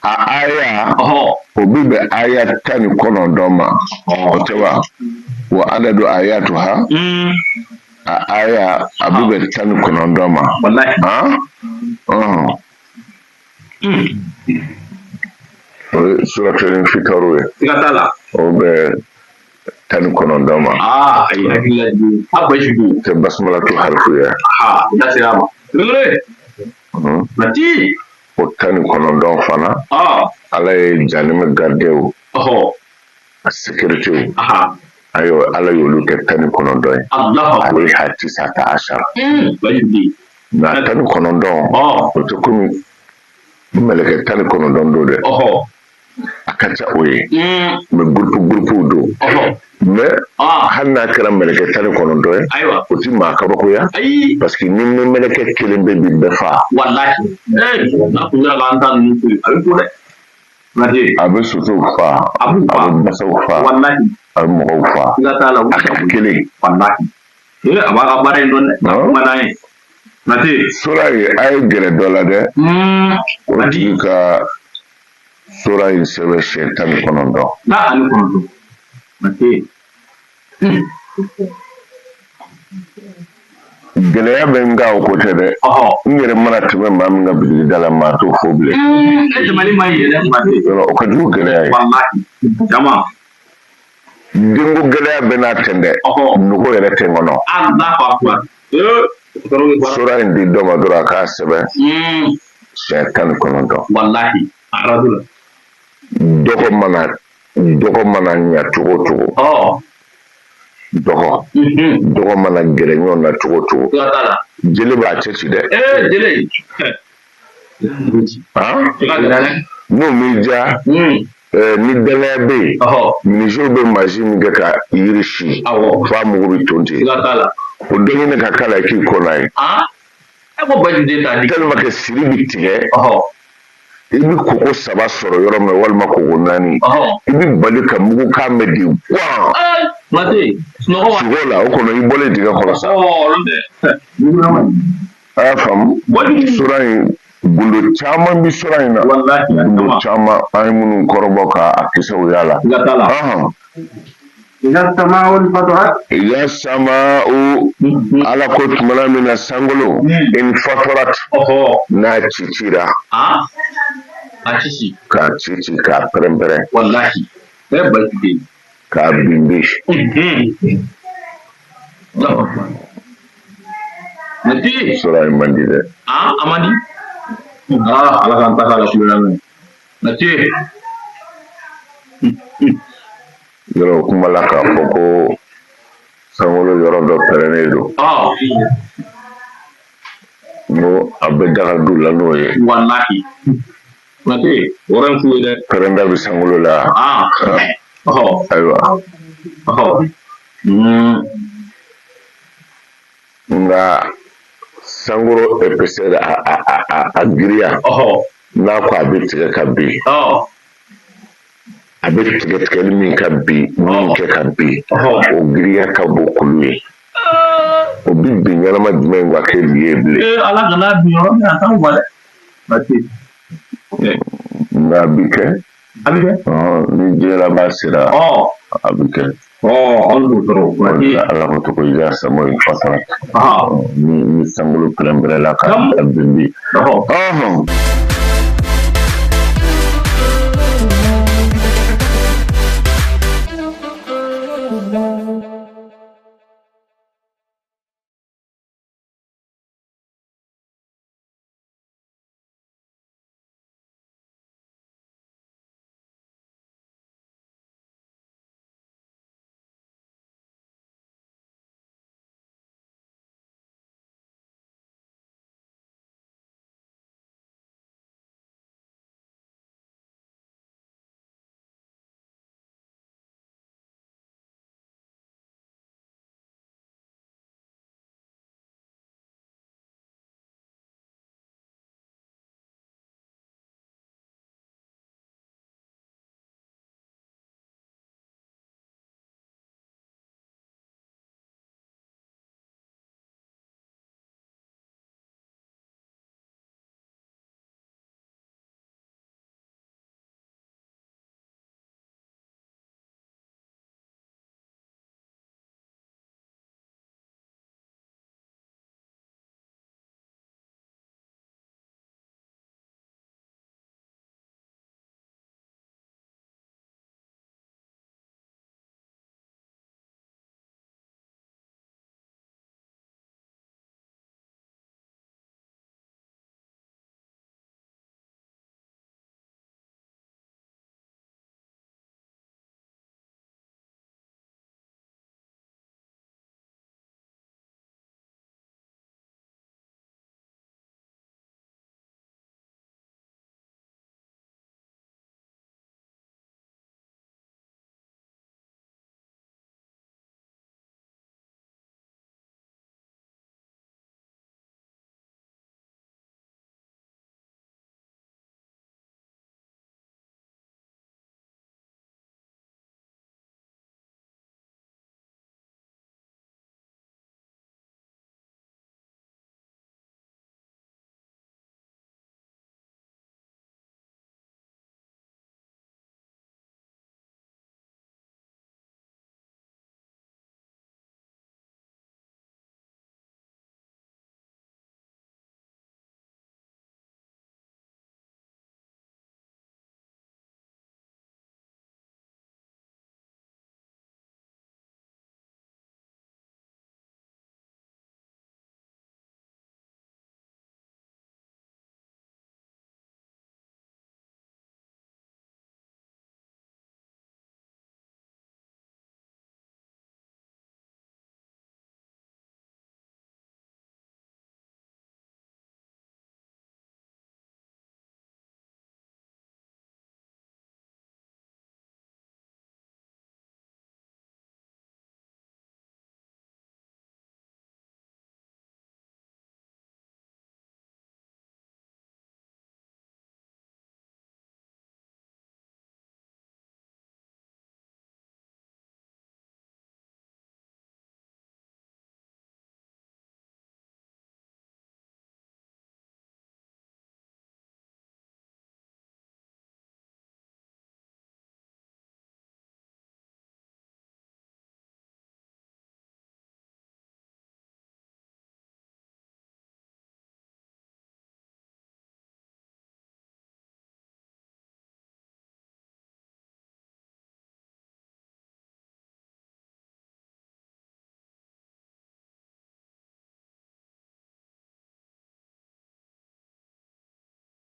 A aya o bɛ bɛn aya 19 ma, o tɛ wa? Wa adadu ayatuha, a aya a bɛ bɛn 19 ma. O ye suratul infitaru ye, o bɛ 19 ma. Aa, ayi, hakili la jigin a Bayisu. Tɛ basimalatu harifu ye. Ha, da sera a ma. Nati. O 19 fana, Ala ye janimɛ garidiɲɛw, a sécuritéw, ayiwa, Ala y'olu kɛ 19 ye. Alayha tisata ashara. Nka 19, o tɛ komi mɛlɛkɛ 19 don dɛ, a ka ca o ye, mais groupe groupew don. Mais hali n'a kɛra mɛlɛkɛ 19 ye, o ti maa kabakoya, parce que ni mɛlɛkɛ kelen bɛ bi bɛɛ fa. Walahi, n'a kun sera k'an ta ninnu to yen, a bɛ ko dɛ. A bɛ sosow fa, a bɛ basaw fa, a bɛ mɔgɔw fa. A ka kelen. Walahi, a b'a ka baara in dɔn dɛ, a kuma n'an ye. Sura ye, a ye gɛrɛ dɔ la dɛ, o tigi ka sura in sɛbɛn siɲɛ 19. 19. Gɛlɛya bɛ n kan, o ko tɛ dɛ. N yɛrɛ mana tɛmɛ maa min ka bitigi da la, maa t'o fo bilen. O ka jugu gɛlɛya ye. Denko gɛlɛya bɛ n'a tɛ dɛ, nogo yɛrɛ tɛ n kɔnɔ. Sura in di dɔ ma dɔrɔn, a k'a sɛbɛn siɲɛ 19. Dɔgɔ mana dɔgɔ mana ɲa cogo o cogo, dɔgɔ dɔgɔ mana gɛrɛ ɲɔgɔn na cogo o cogo, jele b'a cɛ ci dɛ. N'o m'i diya, ni dannaya bɛ yen, menuisier bɛ mansin min kɛ ka yiri si f'a mugu bɛ ton ten, o dɔ ɲini ka k'a la k'i ko n'a ye. Tellement que siri bɛ tigɛ, i bɛ koko saba sɔrɔ yɔrɔ min walima koko naani, i bɛ bali ka mugukan mɛn de guwan sugo la, o kɔnɔ i bɔlen dingɛ kɔnɔ sa. A y'a faamu, sura in gundo caman bɛ sura in na, gundo caman an ye minnu kɔrɔbɔ k'a kisɛw y'a la. Iza sama'u, Ala ko tumana min na sankolo infatarat, n'a cicira, k'a cici, k'a pɛrɛnpɛrɛn, k'a binbi. Sura in man di dɛ. A man di. Ala k'an ta k'a la kulo lamɛn. Yɔrɔ kuma la k'a fɔ ko sankolo yɔrɔ dɔ pɛrɛnnen don, n ko a bɛ daga du la n'o ye. Walahi, yɔrɔ in fu ye dɛ. Pɛrɛnda bɛ sankolo la. Ayiwa, nka sankolo épaisseur, a giriya, n'a ko a bɛ tigɛ ka bin, a bɛ tigɛ tigɛli min ka bin, min kɛ ka bin, o giriya ka bon kulu ye. O bɛ bin ɲɛnama jumɛn ka kɛ bi ye bilen? Ala kana bin yɔrɔ min a t'anw ma dɛ. Nka a bɛ kɛ. A bɛ kɛ. Ni diɲɛ laban sera, a bɛ kɛ. Anw t'o sɔrɔ. Ala ko cogo iza sama'u infatarat, ni sankolo pɛrɛnpɛrɛnla ka bin bi.